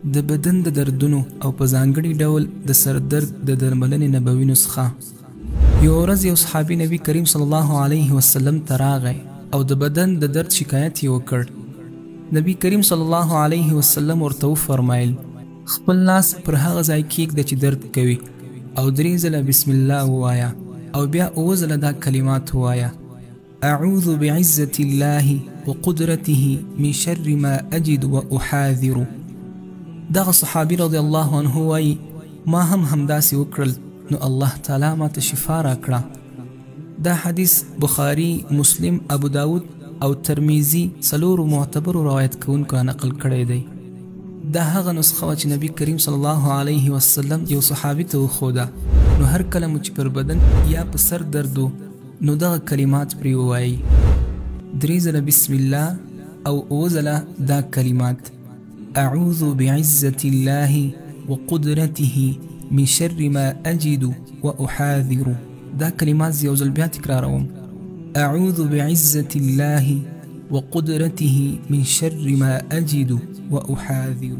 د بدن د دردونو او په ځانګړي ډول د سردرد د درملنې نبوي نسخه. یوه ورځ یو صحابي نبي کریم صلی الله علیه وسلم ته راغی او د بدن د درد شکایت یې وکړ. نبی کریم صلی الله علیه وسلم ورته وفرمایل: خپل لاس پر هغه ځای کیږده چې درد کوي او 3 ځله بسم الله ووایه او بیا 7 ځله دا کلمات ووایه: اعوذ بعزة الله وقدرته من شر ما اجد واحاذر. دغه صحابي رضی الله عنه وایي: ما هم همداسې وکړل نو الله تعالی ما ته شفا راکړه. دا حدیث بخاري، مسلم، ابو داود او ترمیزي څلورو معتبرو روایت کوونکو نقل کړی دی. دا هغه نسخه وه چې نبی کریم صلی الله علیه وسلم یو صحابي ته وښوده. نو هر کله مو چې پر بدن یا په سر درد و نو دغه کلمات پرې ووایئ: 3 ځله بسم الله او 7 ځله دا کلمات: اعوذ بعزة الله وقدرته من شر ما اجد واحاذر. دا کلمات یو ځل بیا تکراروم: اعوذ بعزة الله وقدرته من شر ما اجد واحاذر.